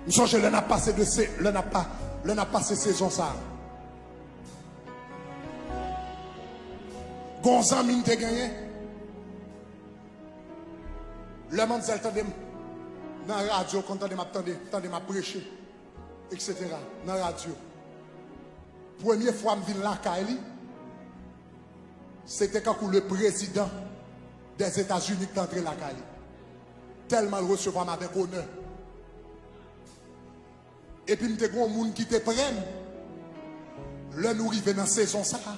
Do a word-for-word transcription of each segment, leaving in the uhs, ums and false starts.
M sonje lè n ap pase de se, lè n ap pa, lè n ap pase sezon sa a. Gon zanmi m te genyen. Lè manmzèl tande m nan radyo, konn tande m ap tande, tande m ap preche, et cetera, nan radyo. Premye fwa m vin lakay li, se te kankou le prezidan dèzetazini ki t antre lakay li. Tèlman l resevwa m avèk onè. Epi m te gen yon moun ki te prè m lè nou rive nan sezon sa a.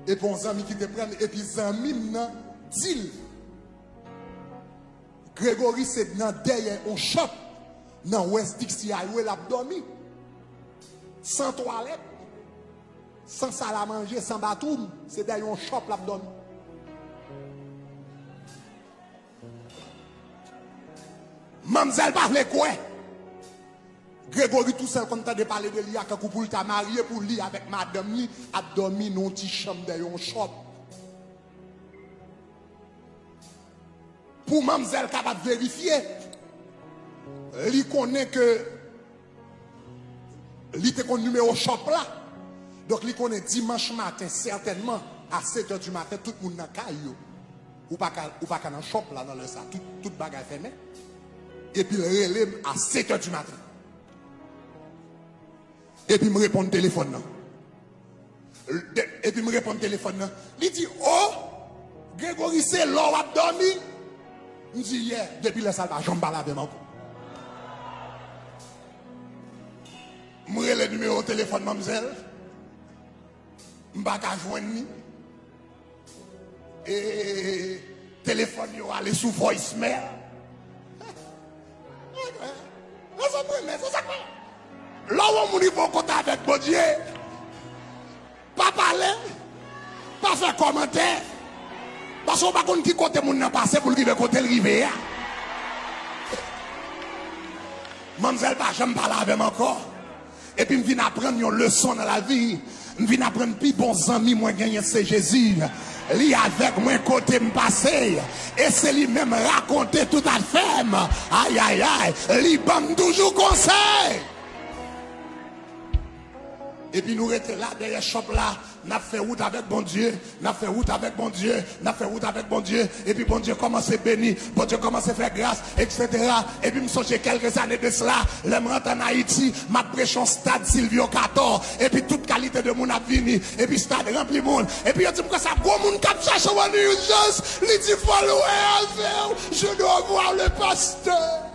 Epi yon zanmi ki te prè m, epi zanmi m nan di l, Gregory se nan dèyè yon shop nan West Dixie Highway l ap dòmi. San twalèt, san sal a manje, san bathroom, se dèyè yon shop l ap dòmi. Manmzèl pa vle kwè. Gregory tousèl konn tande pale de li a kankou pou l ta marye pou li avèk madanm li ap dòmi nan yon ti chanm dèyè yon shop. Pou manmzèl kapab verifye, li konnen ke li te konn nimewo shop la. Donk, li konnen dimanch maten, sètènman, a sèt è di maten, tout moun nan kay yo. Ou pa ka, ou pa ka nan shop la nan lè sa. Tout, tout bagay fèmen. Epi l rele m a sèt è di maten. Epi m reponn telefòn nan. De-, epi m reponn telefòn nan. Li di, "O, Gregory, se la w ap dòmi?" M di, "Yeah." Depi lè sa, l pa janm pale avè m ankò. M rele nimewo telefòn manmzèl. M pa ka jwenn li. E telefòn yo ale sou voicemail. Mezanmi, men se sa k fè. Lè w wè yon moun rive yon kote avèk Bondye, pa pale, pa fè kòmantè, paske w pa konn ki kote moun nan pase pou l rive kote l rive a. Manmzèl pa janm pale avè m ankò. Epi m vin aprann yon leson nan lavi. M vin aprann pi bon zanmi mwen genyen se Jezi. Li avèk mwen kote m pase. E se li menm rakonte tout afè m. Ayayay, li ban m toujou konsèy. Epi nou rete la dèyè shop la, n ap fè wout avèk Bondye. N ap fè wout avèk Bondye, n ap fè wout avèk Bondye, epi Bondye kòmanse beni, Bondye kòmanse fè gras, et cetera. Epi m sonje kèlke zane de sela, lè m rantre ann Ayiti, m ap preche yon stad Silvio Cator, epi tout kalite de moun ap vini, epi stad ranpli moun, epi yo di m konsa, "Gwo moun k ap chache w ann ijans," li di, "Fò l wè avè w, je dois voir le pasteur."